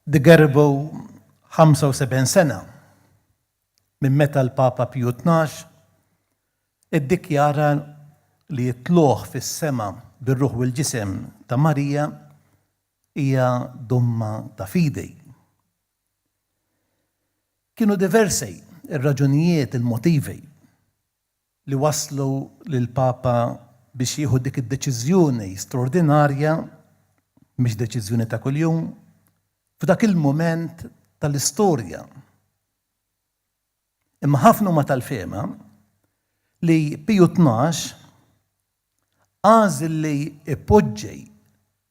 Digerbu 75 sena minn meta l-Papa Piju Tnax iddikjara li t-tlugħ fis-sema bir-ruħ u l-ġisem ta' Marija hija domma ta' fidi. Kienu diversi r-raġunijiet, il-motivi li wasslu lill-Papa biex jieħu dik id-deċiżjoni straordinarja, mhix deċiżjoni ta' kuljum, f'dak il-mument tal-istorja. Imma ħafna huma tal-fehma li Piju 12 għażel li jpoġġi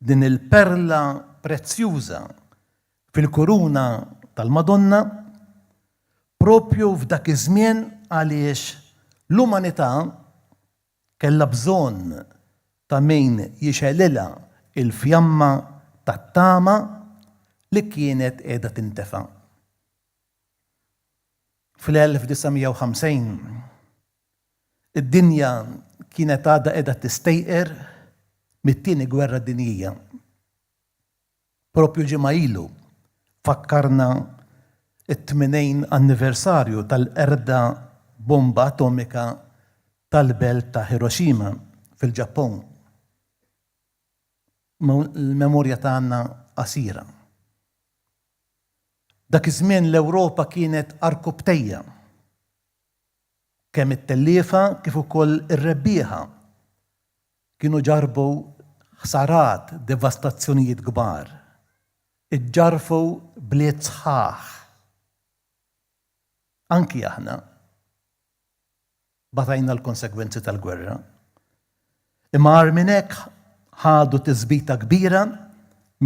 din il-perla prezzjuża fil-kuruna tal-Madonna propju f'dak iż-żmien għaliex l-umanità kellha bżonn ta' min jixgħelilha l-fjamma tat-tama li kienet qiegħda tintefa'. Fl-1950, id-dinja kienet għadha qiegħda tistejqer mit-Tieni Gwerra Dinjija. Proprju ġimgħa ilu fakkarna t-80 anniversarju tal-qerda b'bomba atomika tal-belt ta' Hiroshima fil-Ġappun. Il-memorja tagħna qasira. Dak iż-żmien l-Ewropa kienet għarkupptejja. Kemm it-telliefa kif ukoll ir-rebbieħa kienu ġarrbu ħsarat, devastazzjonijiet kbar. Iġġarrfu bliet sħaħ. Anki aħna batajna l-konsegwenzi tal-gwerra. Imma agħar minn hekk ħadu tisbita kbira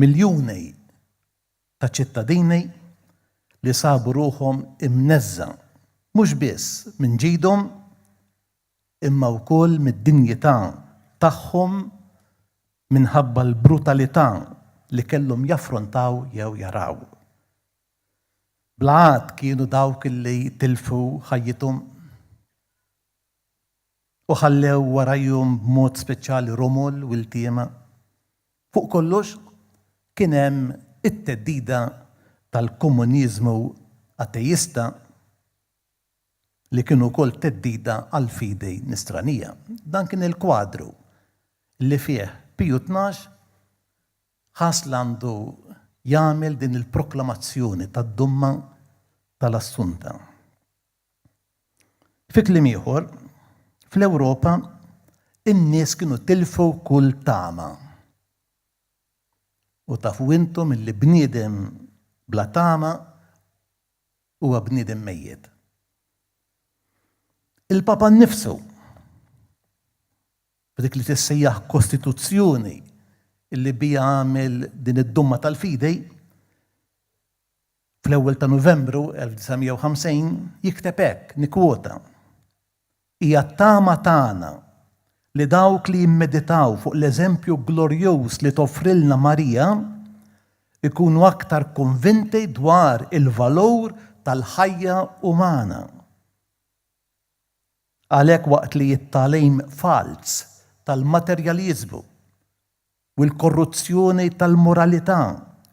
miljuni ta' ċittadini li sabu ruħhom imneżża' mhux biss minn ġidhom imma wkoll mid-dinjità tagħhom minħabba l-brutalità li kellhom jaffrontaw jew jaraw. Bla għadd kienu dawk li tilfu ħajjithom u ħallew warajhom b'mod speċjali romol u ltiema. Fuq kollox, kien hemm it-theddida tal-komuniżmu ateista li kien ukoll theddida għall-fidi Nisranija. Dan kien il-kwadru li fih Piju 12 ħass li għandu jagħmel din il-proklamazzjoni tad-Dumma tal-Assunta. Fi kliem ieħor, fl-Ewropa in-nies kienu tilfu kull tama. U tafu intom illi bniedem bla tama huwa bniedem mejjet. Il-Papa nnifsu, f'dik li tissejjaħ kostituzzjoni illi bija għamel din id-dumma tal-fidi, fl-ewwel ta' Novembru 1950 jikteb hekk, nikkwota, Hija t-tama tagħna li dawk li jimmeditaw fuq l-eżempju glorjuż li toffrilna Marija jkunu aktar konvinti dwar il-valur tal-ħajja umana. Għalhekk waqt li t-tagħlim falz tal-materjaliżmu u l-korruzzjoni tal-moralità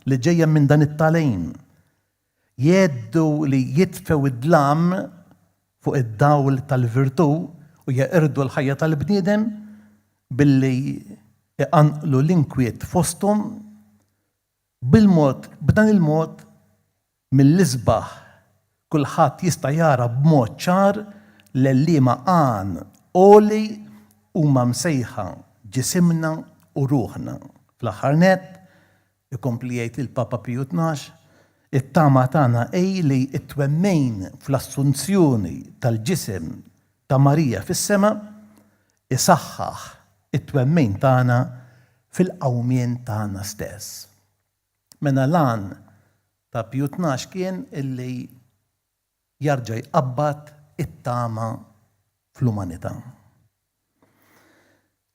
li ġejja minn dan it-tagħlim jgħeddu li jitfgħu d-dlam fuq id-dawl tal-virtù u jeqirdu l-ħajja tal-bniedem billi jqanqlu l-inkwiet fosthom, bil-mod, b'dan il-mod, mill-isbaħ kulħadd jista' jara b'mod ċar lil liema għan għoli huma msejħa ġisimna u ruħna. Fl-aħħar nett, ikompli jgħid il-Papa Piju 12, it-tama tagħna hi li t-twemmin fl-assunzjoni tal-ġisem ta' Marija fis-sema isaħħaħ it-twemmin tagħna fil-qawmien tagħna stess. Mela l-għan ta' Piju 12 kien illi jarġa' jqabbad it-tama fl-umanità.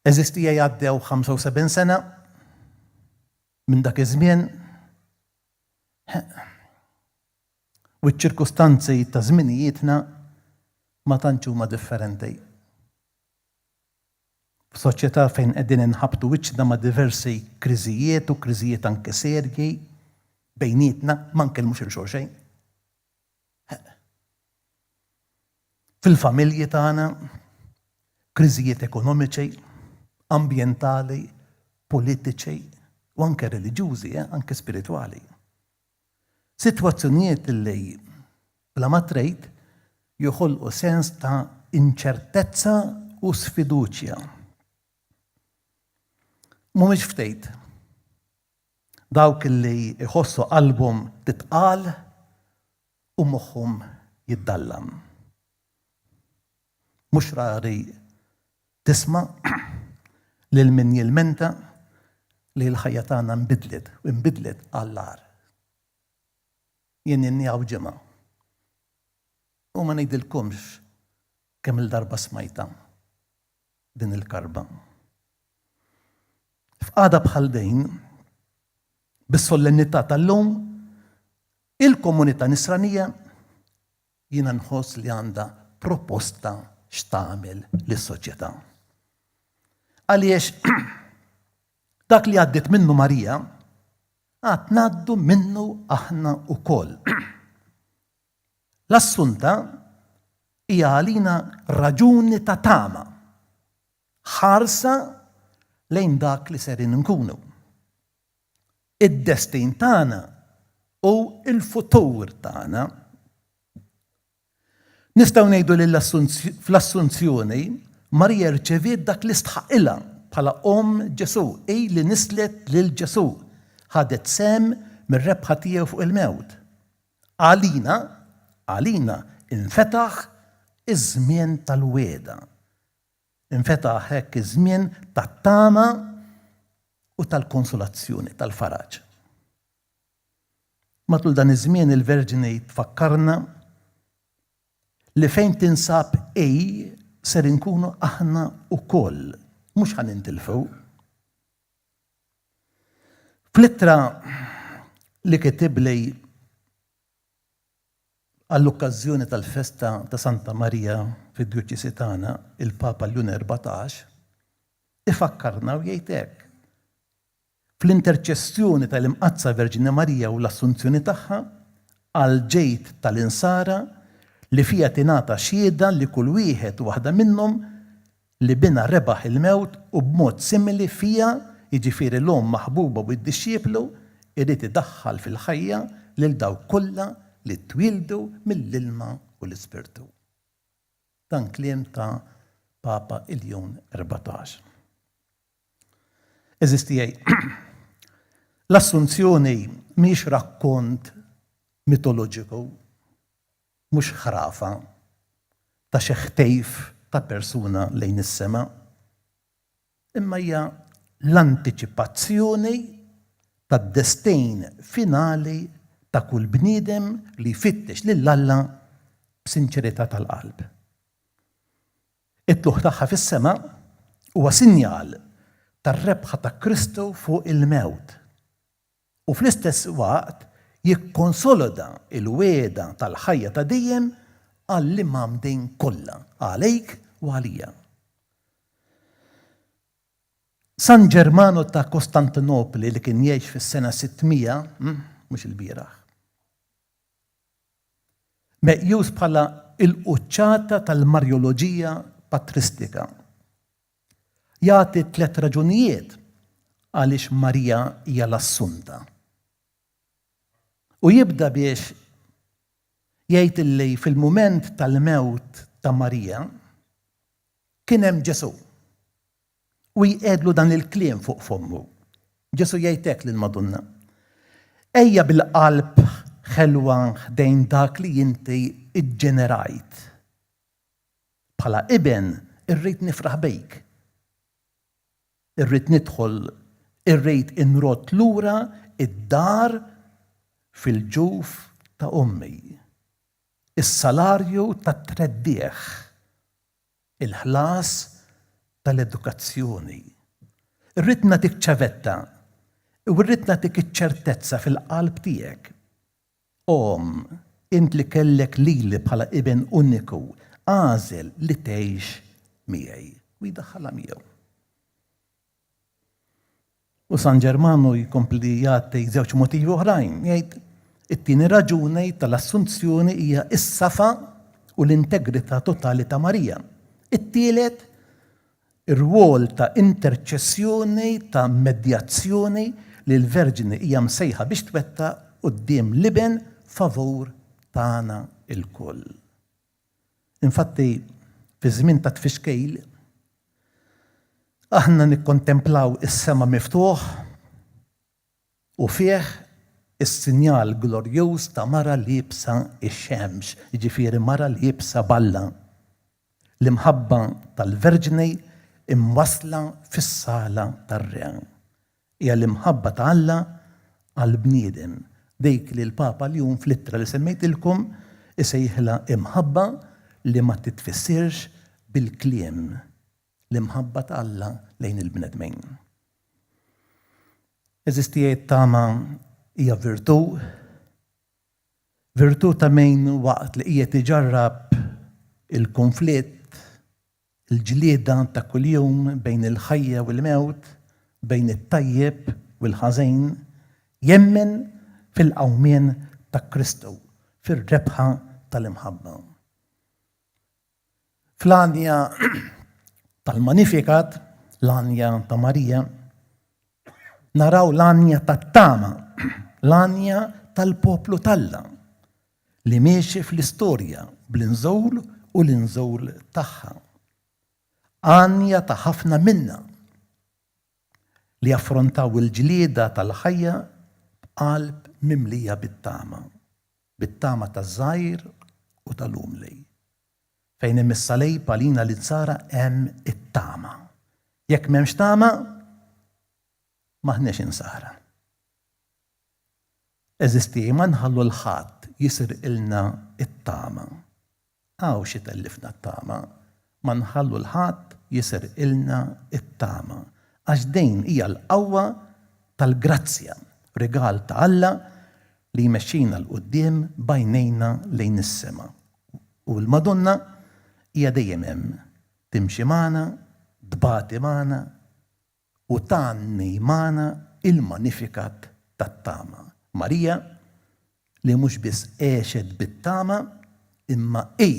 Għeżież tiegħi għaddew 75 sena minn dak iż-żmien u ċ-ċirkustanzi ta' żminijietna ma tantx huma differenti. F'soċjetà fejn qegħdin inħabbtu wiċċna ma' diversi kriżijiet u kriżijiet anke serji, Bejnietna ma nkellmux 'il xulxejn. Fil-familji tagħna, kriżijiet ekonomiċi, ambjentali, politiċi u anke reliġjużi, eh, anke spiritwali. Sitwazzjonijiet li bla ma trid joħolqu sens ta' inċertezza u sfiduċja. Mhumiex ftit dawk li jħossu qalbhom titqal u moħħhom jiddallam. Mhux rari tisma' lil min jilmenta li l-ħajja tagħna nbidlet u nbidlet għall-agħar. Jien inni hawn ġimgħa u ma ngħidilkomx kemm-il darba smajtha din il-karba. F'qagħda bħal din, bis-solennità tal-lum, il-komunità nisranija jiena nħoss li għandha proposta x'tagħmel lis-soċjetà. Għaliex dak li għaddiet minnu Marija, għad ngħaddu minnu aħna wkoll. L-Assunta hija għalina raġuni ta' tama, ħarsa lejn dak li serin nkunu. Id-destin tagħna u l-futur tagħna. Nistgħu ngħidu li fl-Assunzjoni Marija rċeviet dak li stħaqilha bħala omm Ġesù, hi li nislet lil Ġesù, ħadet sehem mir-rebħa tiegħu fuq il-mewt. Għalina, għalina infetaħ iż-żmien tal-wegħda. Infetaħ hekk iż-żmien tat-tama u tal-konsolazzjoni, tal-faraġ. Matul dan iż-żmien il-Verġni tfakkarna li fejn tinsab hi ser inkunu aħna wkoll, mhux ħa nintilfu. Fl-ittra li kitibli għall-okkażjoni tal-festa ta' Santa Marija fid-djoċesi tagħna, il-Papa Ljun 14, ifakkarna u jgħid hekk, Fl-interċessjoni tal-Imqaddsa Verġni Marija u l-Assunzjoni tagħha, għall-ġid tal-insara, li fiha tingħata xhieda li kull wieħed u waħda minnhom li binha rebaħ il-mewt u b'mod simili fiha, jiġifieri l-Omm maħbuba u d-dixxiplu, irid idaħħal fil-ħajja lil dawk kollha li twieldu mill-ilma u l-Ispirtu. Dan kliem ta' Papa Iljun 14. Għeżież tiegħi, l-Assunzjoni mhijiex rakkont mitoloġiku, mhux ħrafa ta' xi ħtejf ta' persuna lejn is-sema, imma hija l-antiċipazzjoni tad-destin finali ta' kull bniedem li jfittex lil Alla b'sinċerità tal-qalb. It-tlugħ tagħha fis-sema huwa sinjal tar-rebħa ta' Kristu fuq il-mewt u fl-istess waqt jikkonsoloda l-wegħda tal-ħajja ta' dejjem għall-imgħammdin kollha, għalik u għalija. San Ġermanu ta' Kostantinopli li kien jgħix fis-sena 600, mhux ilbieraħ, Meqjus bħala l-quċċata tal-Marjoloġija patristika. Jagħti tlett raġunijiet għaliex Marija hija l-Assunta. U jibda biex jgħid illi fil-mument tal-mewt ta' Marija kien hemm Ġesù. U jqiegħdlu dan il-kliem fuq fommu. Ġesù jgħid hekk lill-Madonna, Ejja bil-qalb ħelwa ħdejn dak li inti ġġenerajt. Bħala iben irrid nifraħ bik. Irrid nidħol, irrid inrodd lura d-dar fil-ġuf ta' ommi. Is-salarju tat-treddigħ. Il-ħlas tal-edukazzjoni. Irrid nagħtik ċavetta u rrid nagħtik iċ-ċertezza fil-qalb tiegħek. O omm, int li kellek lili bħala iben uniku, agħżel li tgħix miegħi. U jdaħħalha miegħu. U San Ġermanu jkompli jagħti żewġ motivi oħrajn. Jgħid, it-tieni raġuni tal-Assunzjoni hija s-safa u l-integrità totali ta' Marija. It-tielet, ir-rwol ta' interċessjoni, ta' medjazzjoni li l-Verġni hija msejħa biex twettaq quddiem l-Iben favur tagħna lkoll. Infatti, fi żmien ta' tfixkil, aħna nikkontemplaw is-sema miftuħ u fih is-sinjal glorjuż ta' mara liebsa x-xemx, jiġifieri mara liebsa b'Alla. L-imħabba tal-Verġni imwassla fis-sala tar-Re. Hija l-imħabba ta' Alla għall-bniedem, dik li l-Papa Ljun fl-ittra li semmejtilkom isejħilha imħabba li ma titfissirx bil-kliem, l-imħabba ta' Alla lejn il-bnedmin. Għeżież tiegħi t-tama hija virtù, virtù ta' min waqt li qiegħed iġarrab il-kunflitt, Il-ġlieda ta' kuljum bejn il-ħajja u l-mewt, bejn it-tajjeb u l-ħażin, jemmen fil-qawmien ta' Kristu, fir-rebħa tal-imħabba. Fl-għanja tal-Magnificat, l-għanja ta' Marija, naraw l-għanja tat-tama, l-għanja tal-poplu t'Alla, li miexi fl-istorja bl-inżul u l-inżul tagħha. Għanja ta' ħafna minna li jaffrontaw il-ġlieda tal-ħajja b'qalb mimlija bit-tama, bit-tama taż-żgħir u tal-umli. Fejn hemm is-salib għalina l-insara hemm it-tama. Jekk m'hemmx tama, m'aħniex insara. Għeżież tiegħi, ma nħallu 'l ħadd jisirqilna t-tama. Hawn xi tellifna t-tama. Ma nħallu 'l ħadd jisirqilna t-tama. Għax din hija l-qawwa tal-grazzja, rigal ta' Alla li jmexxina 'l quddiem b'għajnejna lejn is-sema. U l-Madonna hija dejjem hemm, timxi magħna, tbati magħna, u tgħanni magħna il-Magnificat tat-tama. Marija, li mhux biss għexet bit-tama, imma hi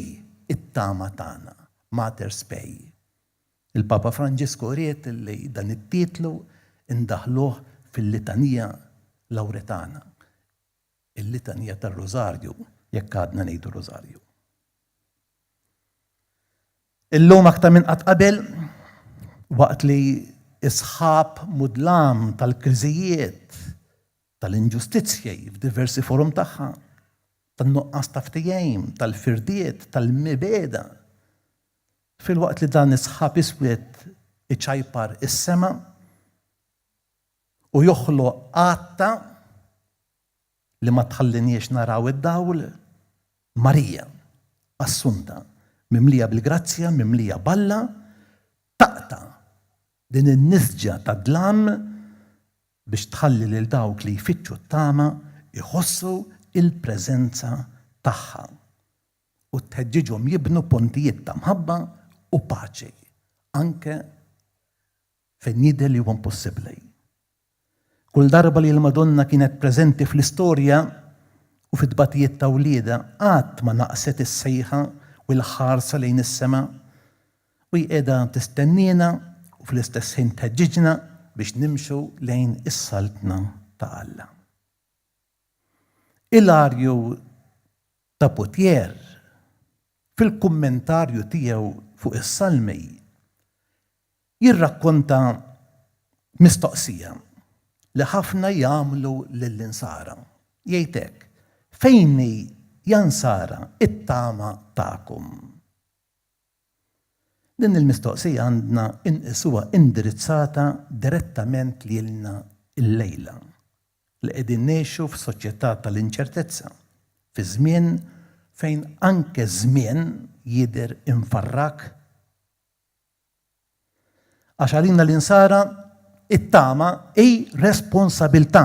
t-tama tagħna, Mater Spei. Il-Papa Franġisku ried li dan it-titlu ndaħħluh fil-Litanija Lawretana, il-Litanija tar-Rużarju, jekk għadna ngħidu Rużarju. Illum aktar minn qatt qabel, waqt li s-sħab mudlam tal-kriżijiet, tal-inġustizzji f'diversi forom tagħha, tan-nuqqas ta' ftehim, tal-firdiet, tal-mibegħda, filwaqt li dan is-sħab iswed iċajpar is-sema u joħloq għatta li ma tħalliniex naraw id-dawl, Marija, Assunta, mimlija bil-grazzja, mimlija b'Alla, taqta' din in-nisġa ta' dlam biex tħalli lil dawk li jfittxu t-tama jħossu l-preżenza tagħha u tħeġġiġhom jibnu pontijiet ta' mħabba u paċi, anke fejn jidher li huwa impossibbli. Kull darba li l-Madonna kienet preżenti fl-istorja u fit-tbatijiet ta' wliedha, qatt ma naqset is-sejħa u l-ħarsa lejn is-sema. U hi qiegħda tistenniena u fl-istess ħin tħeġġiġna biex nimxu lejn is-Saltna ta' Alla. Ilarju ta' Poitiers, fil-kummentarju tiegħu fuq is-Salmi, jirrakkonta mistoqsija li ħafna jagħmlu lill-Insara. Jgħid hekk, Fejn hi, ja Nsara, it-tama tagħkom? Din il-mistoqsija għandna inqisuha indirizzata direttament lilna llejla, li qegħdin ngħixu f'soċjetà tal-inċertezza, fi żmien fejn anke ż-żmien jidher imfarrak Għax għalina l-insara it-tama hi responsabilità.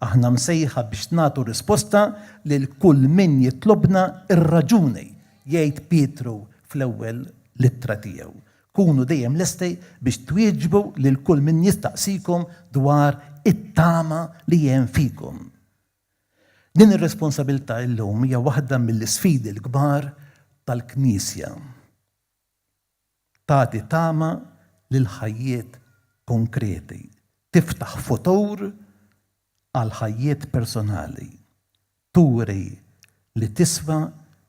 Aħna msejħa biex nagħtu risposta lil kull min jitlobna r-raġuni, jgħid Pietru fl-ewwel l-ittra tiegħu. Kunu dejjem lesti biex twieġbu lil kull min jistaqsikom dwar it-tama li hemm fikom. Din ir-responsabilità illum hija waħda mill-isfidi l-kbar tal-Knisja. Tagħti tama lil ħajjiet konkreti, tiftaħ futur għal ħajjiet personali, turi li tiswa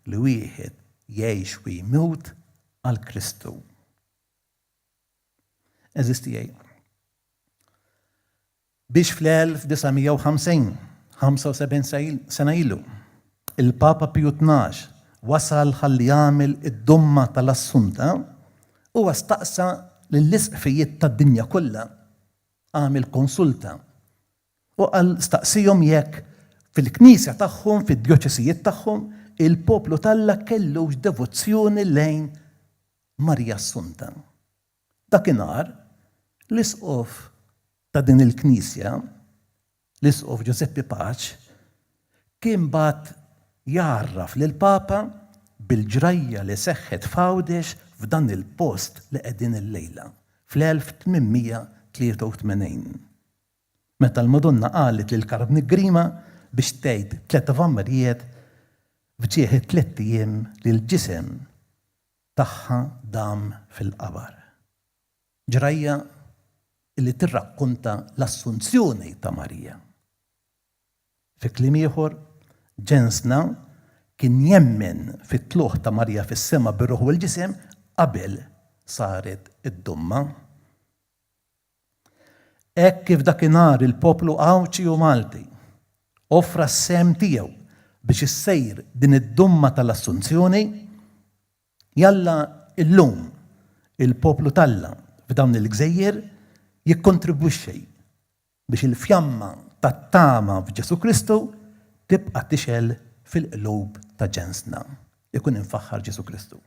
li wieħed jgħix u jmut għal Kristu. Għeżież tiegħi, Biex fl-1950, 75 sena ilu, il-Papa Piju Tnax wasal ħalli jagħmel id-domma tal-Assunta, huwa staqsa lill-isqfijiet tad-dinja kollha, għamel konsulta u qal staqsihom jekk fil-knisja tagħhom, fid-djoċesijiet tagħhom, il-poplu t'Alla kellux devozzjoni lejn Marija Assunta. Dakinhar, l-Isqof ta' din il-knisja, l-Isqof Ġużeppi Paċ, kien bagħat jgħarraf lill-Papa bil-ġrajja li seħħet f'Għawdex f'dan il-post li qegħdin illejla, fl-1883, meta l-Madonna qalet lil Karmni Grima biex tgħid tlett Avammarjiet f'ġieħ it-tlett ijiem li l-ġisem tagħha dam fil-qabar. Ġrajja li tirrakkonta l-Assunzjoni ta' Marija. Fi kliem ieħor, ġensna kien jemmen fit-tlugħ ta' Marija fis-sema bir-ruħ u l-ġisem qabel saret id-domma. Hekk kif dakinhar il-poplu Għawdxi u Malti offra s-sehem tiegħu biex issir din id-domma tal-Assunzjoni, jalla illum il-poplu t'Alla f'dawn il-gżejjer jikkontribwixxi biex il-fjamma tat-tama f'Ġesù Kristu tibqa' tixgħel fil-qlub ta' ġensna. Ikun imfaħħar Ġesù Kristu.